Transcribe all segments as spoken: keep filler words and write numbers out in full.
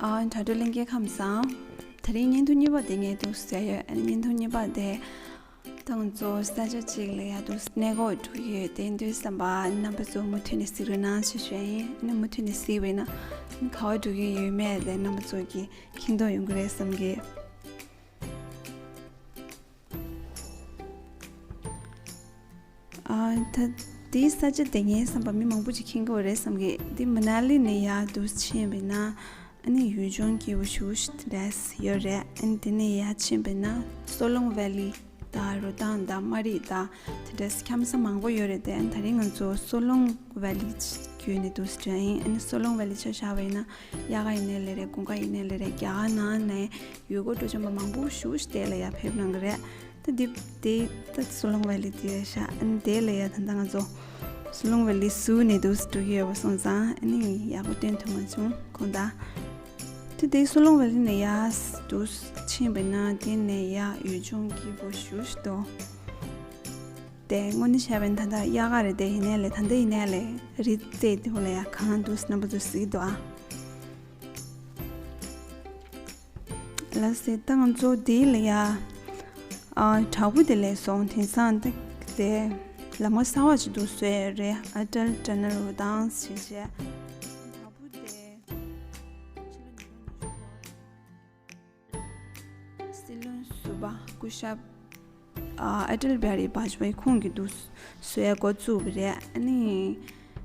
ཨ། དྲ་གྲོགས་ལྷན་རྒྱས་ཁམས་བཟང་། དེ་རིང་བརྙན་ཐུང་གཉིས་པ་དེ་ངས་འདུག་བཟོས་ཡོད། ཨ་ནི་བརྙན་ཐུང་གཉིས་པ་དེ་ད་ང་ཚོ་ས་ཆ་གཅིག་ལ་ཡ་འདུག་གནས་སྐོར་འགྲོ་གི་ཡོད། དེ་དུས་ཙམ་པ་རྣམ་པ་ཚོ་མུ་མཐུད་ནས་གཟིགས་རོགས་གནང་ཞེས་ཞུ་ཡ་ཡིན། ཨ་ནི་མུ་མཐུད་ནས་གཟིགས་པ་ཡིན་ན་ག་པར་འགྲོ་གི་ཡོད་མེད་དེ་རྣམ་པ་ཚོ་གིས་མཁྱེན་རྟོགས་ཡོང་གི་རེད་བསམ་གི། ཨ། ད་དེའི་ས་ཆ་དེ་ངའི་བསམ་པ་མི་མང་པོ་ཅིག་མཁྱེན་གྱི་ཡོད་རེད་བསམ་གི། འདི་མ་ན་ལི་ནས་ཡར་འདུག་ཕྱིན་པ་ཡིན་ན་ཨ་ནི་ཡུལ་ལྗོངས་སྐྱིད་པོ་ཞེ་པོ་ཅིག་ཡོད་རེད། ཨ་ནི་དེ་ནས་ཡར་ཕྱིན་པ་ཡིན་ན་སོ་ལུང་ཝེ་ལི་དང་རུ་ཐང་དང་མ་རི་དང་དེ་འདྲ་ཁམས་ས་མང་པོ་ཡོད་རེད་དེ། ཨ་ནི་ད་རིང་ང་ཚོ་སོ་ལུང་ཝེ་ལི་བརྒྱུད་ནས་འདུག་འགྲོ་ཡ་ཡིན། ཨ་ནི་སོ་ལུང་ཝེ་ལི་ཆ་བཞག་པ་ཡིན་ན་དབྱར་ཁ་ཡིན་ནའི་ལས་རེད། དགུན་ཁ་ཡིན་ནའི་ལས་རེད། རྒྱ་གར་ནང་ནས་ཡུལ་སྐོར་སྤྲོ་འཆམ་པ་མང་པོ་ཞེ་པོ་ཅིག་དེ་ལ་ཡར་ཕེབས་གནང་གི་རེད། ད་འདི་དེ་ད་སོ་ལུང་ཝེ་ལི་དེ་རེད་ཤག་ཨ་ནི་དེ་ལ་ཡ་ད་ལྟ་ང་ཚོ་སོ་ལུང་ཝེ་ལི་ཟུར་ནས་འདུག་འགྲོ་གི་ཡོད་པ་སོང་ཙང་ཨ་ནི་ཡག་པོ་སྟོན་ཐུབ་མ་བྱུང་ཁོང་ད། ད་དེ་སོ་ལུང་ཝེ་ལི་ནས་ཡར་འདུག་ཕྱིན་པ་ཡིན་ན་དེ་ནས་ཡར་ཡུལ་ལྗོངས་སྐྱིད་པོ་ཞེ་པོ་ཅིག་འདུག་དེ་དངོས་གནས་བྱས་པ་ཡིན་ན་ད་ལྟ་དབྱར་ཁ་རེད་དེ། ཡིན་ནའི་ལས་ད་ལྟ་ཡིན་ནའི་ལས་རི་རྩེ་དེ་བོ་ལ་ཡ་གངས་འདུག་རྣམ་པ་ཚོ་གཟིགས་འདུག་ཨ། ལགས་སེ། ད་ང་ཚོ་འདི་ལ་ཡ། ཨ། བྲག་ཕུག་དེ་སླེབས་སོང་། དེང་སང་ད་དེ་ལམ་ཁ་གསར་པ་ཅིག་འདུག་བཟོས་ཡོད་རེད། ཨ་ཏལ་ཊ་ནལ་རུ་ཐང་ཞེས་བྱས། བྲག་ཕུག་དེ་ཕྱི་ལོ་ཉིས་སྟོང་ཉི་ཤུ་ལོར་སྲིད་བློན་ཟུར་པ་སྐུ་ཞབས་ཨ་ཨ་ཏལ་བྷི་ཧ་རི་བཱ་ཇི་པ་ཡི་ཁོང་གིས་འདུག་བཟོ་ཡ་འགོ་བཙུགས་པ་རེད། ཨ་ནི་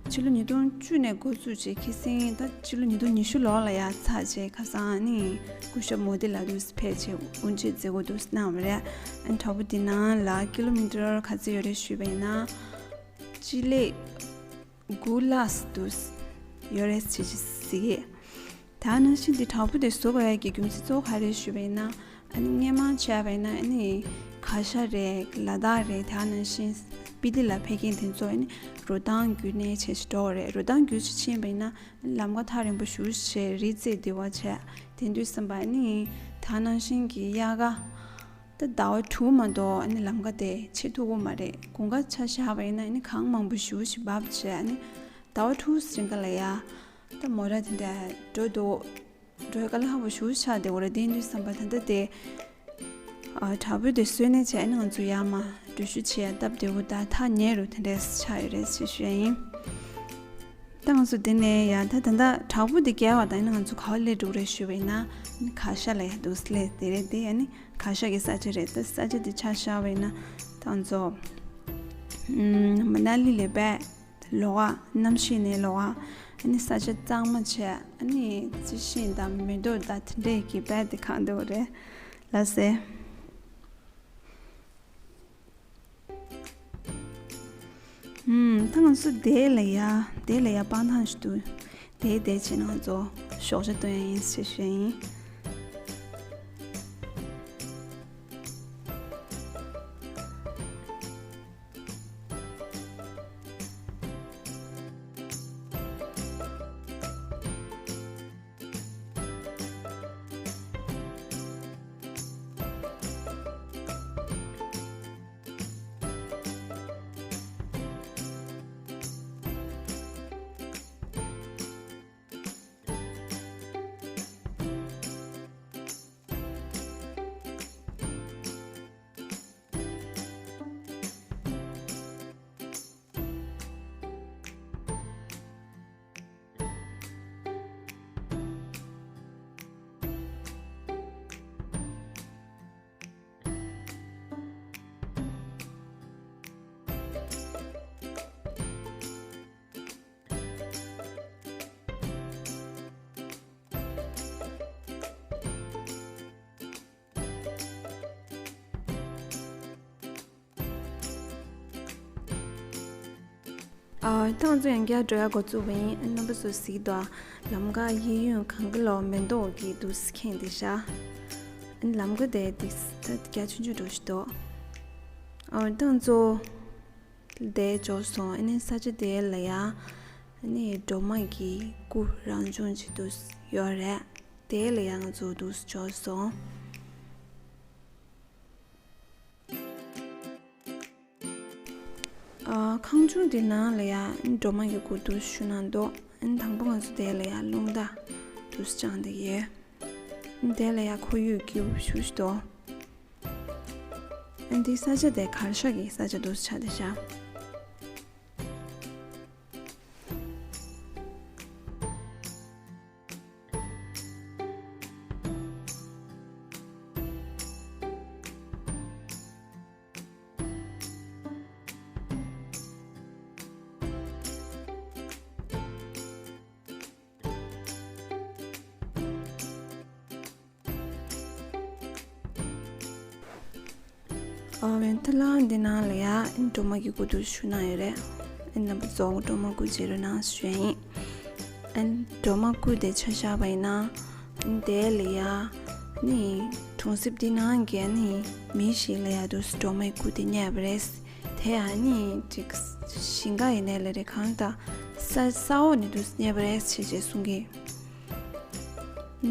ཕྱི་ལོ་ཉིས་སྟོང་བཅུ་ནས་འགོ་བཙུགས་བྱས་ཁ་སང་ད་ཕྱི་ལོ་ཉིས་སྟོང་ཉི་ཤུ་ལོ་ལ་ཡ་ཚར་བྱས། ཁ་སང་ཨ་ནི་སྐུ་ཞབས་མོ་དི་ལགས་འདུག་ཕེབས་བྱས་དབུ་འབྱེད་མཛད་སྒོ་འདུག་གནང་བ་རེད། ཨ་ནི་བྲག་ཕུག་འདི་ནང་ལ་ཀི་ལོ་མི་ཊར་ག་ཚོད་ཡོད་རེད་ཞུས་པ་ཡིན་ན་སྤྱི་ལེ་དགུ་ལྷག་འདུག་ཡོད་རེད་ཅེས་ཅིག་གཟིགས། ད་ནང་བཞིན་འདི་བྲག་ཕུག་དེ་བཟོ་དགོས་ཡ་གི་རྒྱུ་མཚན་གཙོ་བོ་ག་རེ་ཞུས་པ་ཡིན་ན། ཨ་ནི་སྔོན་མ་བྱས་པ་ཡིན་ན་ཨ་ནི་གར་ཞ་རེད། ལ་དྭགས་རེད། ད་ནང་བཞིན་སྤི་ཏི་ལ་ཕེབས་མཁན་དེ་ཚོ་ཨ་ནི་རུ་ཐང་བརྒྱུད་ནས་བྱས་ཤིག་འགྲོ་བ་རེད། རུ་ཐང་བརྒྱུད་ཅིག་ཕྱིན་པ་ཡིན་ན་ལམ་ཁ་ཐག་རིང་པོ་ཞེ་པོ་བྱས། རི་རྩེ་དེ་བ་བྱས། དེ་དུས་ཙམ་པ་ཨ་ནི་ད་ནང་བཞིན་གྱི་དབྱར་ཁ་ད་ཟླ་བ་དྲུག་མ་གཏོགས་ཨ་ནི་ལམ་ཁ་དེ་ཕྱེ་ཐུབ་ཀྱི་མ་རེད། དགུན་ཁ་ཆ་བཞག་པ་ཡིན་ན་ཨ་ནི་གངས་མང་པོ་ཞེ་པོ་ཞིག་འབབ་བྱས། ཨ་ནི་ཟླ་བ་དྲུག་རིང་ག་ལ་ཡ་ད་མོ་ཊ་དེ་འདྲ་འགྲོ་འདུག་འགྲོ་ཡ་དཀའ་ལས་ཁག་པོ་ཞེ་པོ་ཆགས་བསྡད་ཡོད་རེད། དེ་དུས་ཙམ་པ་ད་ལྟ་དེ་ཨ་བྲག་ཕུག་དེ་བཟོས་ནས་བྱས་ཨ་ནི་ང་ཚོ་ཡར་མར་འགྲུལ་བཞུད་བྱེད་ཡ་སྟབས་བདེ་པོ་དང་ཐག་ཉེ་རུ་དེ་འདྲས་ཆགས་ཡོད་རེད་ཅེས་ཞུ་ཡ་ཡིན། ད་ང་ཚོ་འདི་ནས་ཡ་ད་ད་ལྟ་བྲག་ཕུག་འདི་བརྒལ་བ་དང་ཨ་ནི་ང་ཚོ་ག་པར་སླེབས་འགྲོ་གི་རེད་ཞུས་པ་ཡིན་ན་ཨ་ནི་གར་ཞ་ལ་ཡ་འདུག་སླེབས་བསྡད་རེད། དེ་ཨ་ནི་གར་ཞ་གི་ས་ཆ་རེད། ད་ས་ཆ་འདི་ཆ་བཞག་པ་ཡིན་ན་ད་ང་ཚོ་ཨམ་མ་ན་ལི་ལས་པས་ལོགས་ཀ་གནམ་གཤིས་ནས་ལོགས་ཀ་ཨ་ནི་ས་ཆ་གཙང་མ་བྱས། ཨ་ནི་རྩི་ཤིང་དང་མེ་ཏོག་དང་དེ་འདྲས་ཀྱི་དཔལ་དེ་གང་འདུག་རེད་ལགས་སེ། ཨུམ། ད་ང་ཚོ་དེ་ལ་ཡ་དེ་ལ་ཡ་སྤང་ཐང་ཞིག་འདུག་དེ་དེ་བྱས་ན་ང་ཚོ་ཞོགས་ཇ་འཐུང་ཡ་ཡིན་ཞེས་ཞུ་ཡ་ཡིན། ཨ། ད་ང་ཚོ་ཡང་བསྐྱར་འགྲོ་ཡ་འགོ་བཙུགས་པ་ཡིན། རྣམ་པ་ཚོ་གཟིགས་དང་། ལམ་ཁ་གཡས་གཡོན་གང་ག་ལོག་མེ་ཏོག་གིས་འདུག་ཁེངས་བསྡད་ཤག་ལམ་ཁ་དེ་ཏིག་ད་རྒྱ་ཆུང་ཆུང་འདྲ་ཞིག་འདུག་ཨ། ད་ང་ཚོ་དེ་འབྱོར་སོང་། ཨ་ནི་ས་ཆ་དེ་ལ་ཡང་ཨ་ནི་སྒྲོལ་མ་གི་སྐུ་རང་བྱུང་ཅིག་འདུག་ཡོད་རེད། དེ་ལ་ཡང་ང་ཚོ་འདུག་འབྱོར་སོང་། ཨ། ཁང་ཆུང་དེ་ནང་ལ་ཡང་སྒྲོལ་མ་གི་སྐུ་འདུག་བཞུགས་གནང་འདུག་ཨ་ནི་དང་པོ་ང་ཚོ་དེ་ལ་ཡང་རླུང་རྟ་ འདུག་སེ་བཅངས་བསྡད་ཡོད། དེ་ལ་ཡ་ཁོར་ཡུག་སྐྱིད་པོ་ཞེ་པོ་ཅིག་འདུག་ཨ་འདི་ས་ཆ་དེ་གར་ཞོག་གི་ས་ཆ་འདུག་སེ་ཆགས་བསྡད་ཤག་ཨ་ཝེན་ཐི་ལ་འདི་ནང་ལ་ཡ་སྒྲོལ་མ་གི་སྐུ་འདུག་སེ་བཞུགས་གནང་ཡོད་རེད། ཨ་རྣམ་པ་ཚོ་སྒྲོལ་མ་སྐུ་མཇལ་རོགས་གནང་ཞུ་ཡ་ཡིན། ཨ་སྒྲོལ་མ་སྐུ་དེ་ཆ་བཞག་པ་ཡིན་ན། དེ་ལ་ཡ་ནི་གྲོང་གསེབ་འདི་ནང་གི་ནི་མི་ཞིག་ལ་ཡ་འདུག་སེ་སྒྲོལ་མའི་སྐུ་དེ་རྙེད་པ་རེད། དེ་ཡང་ནི་ཅིག་ཞིང་ཁ་ཡིན་ནའི་ལས་རེད། གང་ལྟར་ས་ས་འོག་ནས་འདུག་སེ་རྙེད་པ་རེད་ཅེས་ཅེས་གསུང་གི།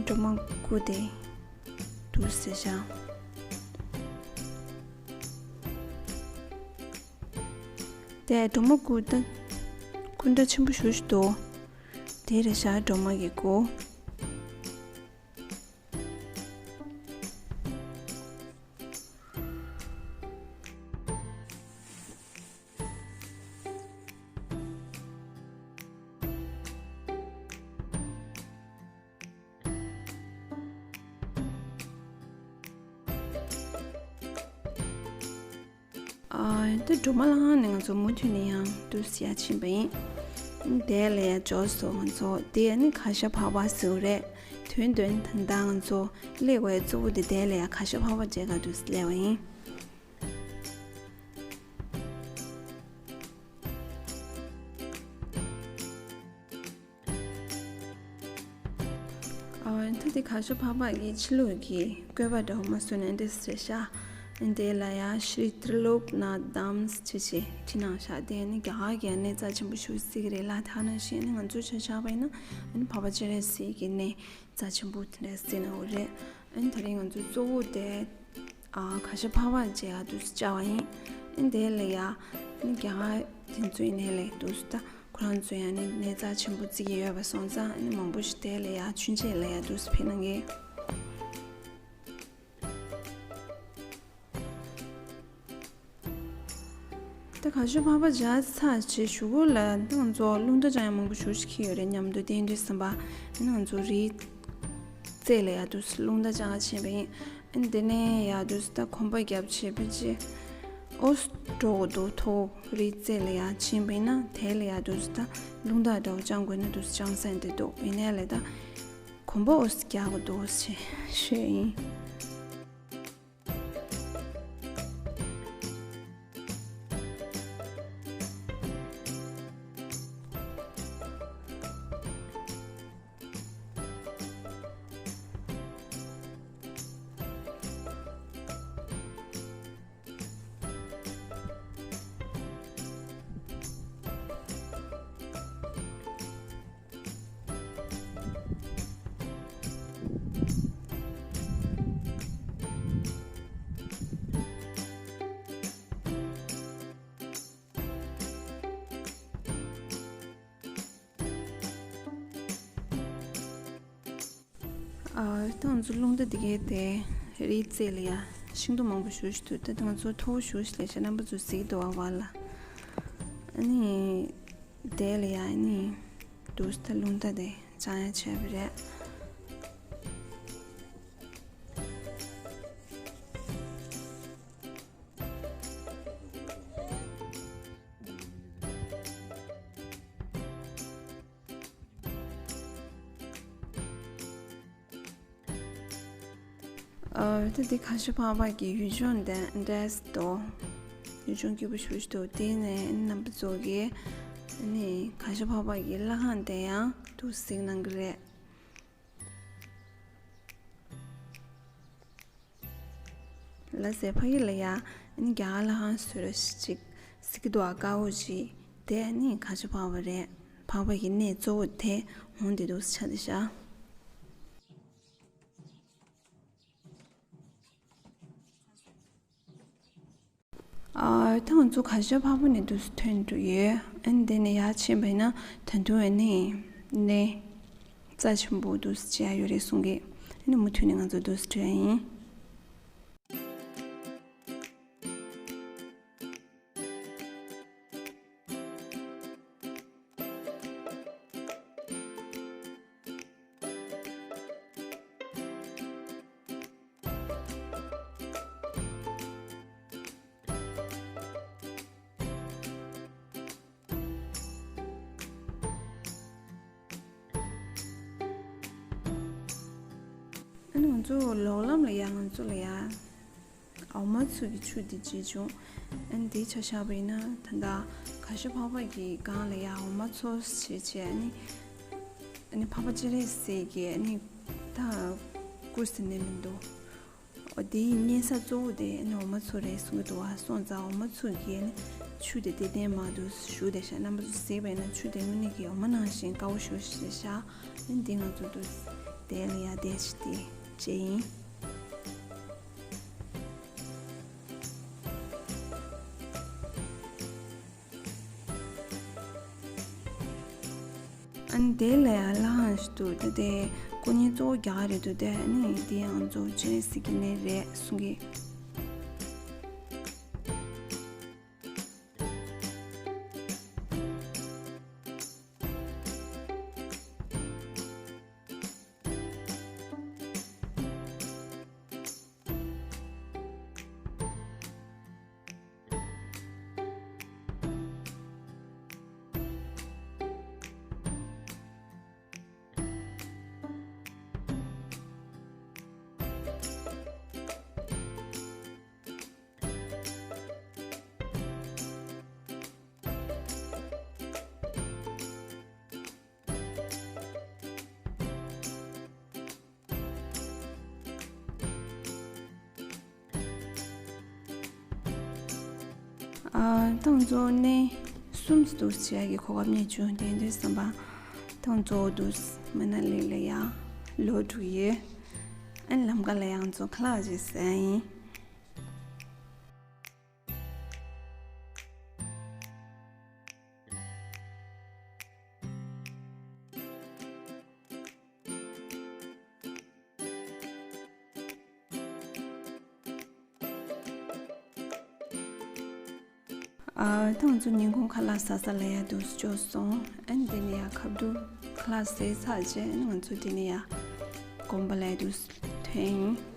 སྒྲོལ་མ་སྐུ་དེ་འདུག་སེ་བཞག་དེ་སྒྲོལ་མ་སྐུ་དེ་སྐུ་འདྲ་ཆེན་པོ་ཞེ་པོ་ཅིག་འདུག་དེ་རེད་ཤག་སྒྲོལ་མ་གི་སྐུ། ཨ་ད་སྒྲོལ་མ་ལ་ཧང་ནས་ང་ཚོ་མུ་མཐུད་ནས་ཡང་འདུག་སེ་ཡར་ཕྱིན་པ་ཡིན། དེ་ལ་ཡ་འབྱོར་སོང་ང་ཚོ་དེ་ནི་གར་ཞ་འཕགས་པ་ཟེར་བ་རེད། དོན་དོན་ད་ལྟ་ང་ཚོ་སླེབས་པའི་གཙོ་བོ་དེ་དེ་ལ་ཡ་གར་ཞ་འཕགས་པ་མཇལ་ག་འདུག་སེ་སླེབས་པ་ཡིན། ཨ་ད་དེ་གར་ཞ་འཕགས་པ་གི་ཕྱི་ལོགས་ཀྱི་བཀོད་པ་འདྲ་བོ་མ་བཟོས་ན་འདི་སེ་ཤ། དེ་ལ་ཡ་ཤྲི་ཏྲི་ལོག་ནཱ་དྷམ་ཅེས་བྲིས་གནང་ཤག་དེ་ནི་རྒྱ་གར་གྱི་གནས་རྩ་ཆེན་པོ་ཞེ་པོ་ཅིག་རེད་ལ། ད་ནང་བཞིན་ནི་ང་ཚོ་ཆ་བཞག་པ་ཡིན་ན་ཨ་ནི་འཕགས་པ་སྤྱན་རས་གཟིགས་ཀྱི་གནས་རྩ་ཆེན་པོ་དེ་འདྲ་ཟེར་ན་འོ་རེད། ཨ་ནི་དེ་རིང་ང་ཚོ་གཙོ་བོ་དེ་ཨ་གར་ཞ་འཕགས་པ་མཇལ་ག་འདུག་སེ་བཅར་བ་ཡིན། ཨ་ནི་དེ་ལ་ཡ་ཨ་ནི་རྒྱ་གར་དེ་ཚོའི་གནས་ལ་འདུག་སེ་ད་ཁོ་རང་ཚོ་ཡང་ནི་གནས་རྩ་ཆེན་པོ་བརྩི་གི་ཡོད་པ་སོང་ཙང་ཨ་ནི་མང་པོ་ཞིག་དེ་ལ་ཡ་མཆོད་མཇལ་ལ་ཡ་འདུག་སེ་ཕེབས་གནང་གི། ད་གར་ཞ་འཕགས་པ་མཇལ་ཚར་རྗེས་གཞུག་གུ་ལ་ང་ཚོ་རླུང་རྟ་བཅང་ཡ་མང་པོ་ཞེ་པོ་ཅིག་འཁྱེར་ཡོད་རེད། མཉམ་དུ་རྟེན་འབྲེལ་ཟིན་པ་ང་ཚོ་རིའི་རྩེ་ལ་ཡ་འདུག་སེ་རླུང་རྟ་བཅང་ག་ཕྱིན་པ་ཡིན། ཨ་ནི་དེ་ནས་ཡ་འདུག་སེ་ད་གོམ་པ་བརྒྱབ་བྱས་པ་ཅི་ཨོ་སི་འགྲོ་དགོས་འདུག་མཐོ་བོ་རིའི་རྩེ་ལ་ཡ་ཕྱིན་པ་ཡིན་ན་དེ་ལ་ཡ་འདུག་སེ་ད་རླུང་རྟ་འདྲ་བོ་བཅང་དགོས་ན་འདུག་སེ་བཅང་ས་འདི་འདུག་ཡིན་ནའི་ལས་ད་གོམ་པ་ཨོ་སི་རྒྱག་དགོས་འདུག་ཟེར་ཞུས་ཡིན། ཨ་ད་ང་ཚོ་རླུང་རྟ་འདི་གའི་དེ་རིའི་རྩེ་ལ་ཡ་ཤིང་སྡོང་མང་པོ་ཞེ་པོ་ཅིག་འདུག་ད་ང་ཚོ་མཐོ་བོ་ཞེ་པོ་ཅིག་ལ་ཤ་རྣམ་པ་ཚོ་གཟིགས་འདུག་བ་བ་ལ། ཨ་ནི་དེ་ལ་ཡ་ཨ་ནི་འདུག་སེ་ད་རླུང་རྟ་དེ་བཅང་ཡ་བྱས་པ་རེད། ཨ་ད་འདི་གར་ཞ་འཕགས་པ་གི་ཡུལ་ལྗོངས་དེ་འདྲ་སེ་འདུག་ཡུལ་ལྗོངས་སྐྱིད་པོ་ཞེ་པོ་ཅིག་འདུག་དེ་ནས་རྣམ་པ་ཚོ་གིས་ཨ་ནི་གར་ཞ་འཕགས་པ་གི་ལྷ་ཁང་དེ་ཡང་འདུག་སེ་གཟིགས་གནང་གི་རེད། ལ་ཟེར་ཕ་གི་ལ་ཡ་ཨ་ནི་རྒྱ་གར་ལྷ་ཁང་བཟོས་ར་ཞིག་གཟིགས་འདུག་ཨ། དཀར་པོ་ཅིག་དེ་ཨ་ནི་གར་ཞ་འཕགས་པ་རེད། འཕགས་པ་གི་གནས་གཙོ་བོ་དེ་འོང་དེ་འདུག་སེ་ཆགས་བསྡད་ཤག་ཨ་ད་ང་ཚོ་གར་ཞ་འཕགས་པ་ནས་འདུག་སེ་ཐོན་འགྲོ་ཡོད། ཨ་ནི་དེ་ནས་ཡར་ཕྱིན་པ་ཡིན་ན་ད་དུང་ཨ་ནི་ནི་ རྩ་ཆེན་པོ་འདུག་སེ་བྱས་ཡོད་རེད་གསུང་གི། ཨ་ནི་མུ་མཐུད་ནས་ང་ཚོ་འདུག་སེ་འགྲོ་ཡ་ཡིན། ཨ་ནི་ང་ཚོ་ལོག་ལམ་ལ་ཡ་ང་ཚོ་ལ་ཡ་འོ་མ་ཚོ་གི་ཆུ་དེ་བརྗེ་བྱུང་། ཨ་ནི་དེའི་ཆ་བཞག་པ་ཡིན་ན་ད་ལྟ་ཁ་ཤ་འཕགས་པ་གི་སྒང་ལ་ཡ་འོ་མ་ཚོ་བྱས་བྱས། ཨ་ནི་ཨ་ནི་འཕགས་པ་སྤྱན་རས་གཟིགས་ཀྱི་ཨ་ནི་ད་སྐུ་ཟེར་ནས་མི་འདུག་འོ་དེའི་གཉན་ས་གཙོ་བོ་དེ་ཨ་ནི་འོ་མ་ཚོ་རེད་གསུང་གི་འདུག་བ། སོང་ཙང་འོ་མ་ཚོ་གི་ཨ་ནི་ཆུ་དེ་དེ་བསྟན་མ་འདུག་ཞུ་བསྡད་ཤག་རྣམ་པ་ཚོ་གཟིགས་པ་ཡིན་ན་ཆུ་དེ་དངོས་གནས་ཀྱི་འོ་མ་ནང་བཞིན་དཀར་པོ་ཞེ་པོ་ཞིག་རེད་ཤག་ཨ་ནི་འདི་ང་ཚོ་འདུག་དེ་ལ་ཡ་དེ་ཞིག་དེ་བྱས་ཡིན། ཨ་ནི་དེ་ལ་ཡང་ལྷ་ཁང་ཞིག་འདུག་དེ་དེ་སྐུ་བརྙན་གཙོ་བོ་རྒྱ་གར་རེད་འདུག་དེ་ཨ་ནི་དེ་ཡང་ང་ཚོ་སྤྱན་རས་གཟིགས་ཀྱི་གནས་རེད་གསུང་གི། ཨ། ད་ང་ཚོ་གནས་གསུམ་འདུག་སེ་བྱེད་ཡག་གི་གོ་སྐབས་རྙེད་བྱུང་། དེ་དུས་ཙམ་པ་ད་ང་ཚོ་འདུག་སེ་མ་ན་ལི་ལ་ཡ་ལོག་འགྲོ་གི་ཡོད། ཨ་ནི་ལམ་ཁ་ལ་ཡ་ང་ཚོ་ཁ་ལག་ཅིག་ཟ་ཡིན། ཨ། ད་ང་ཚོ་ཉིན་གུང་ཁ་ལག་ཟ་ས་ལ་ཡ་འདུག་སེ་འབྱོར་སོང་། ཨ་ནི་དེ་ནས་ཡ་ཁ་བསྡུ་ཁ་ལག་ཟས་ཚར་རྗེས་ཨ་ནི་ང་ཚོ་དེ་ནས་ཡ་དགོན་པ་ལ་ཡ་འདུག་སེ་ཐོན་ཡིན།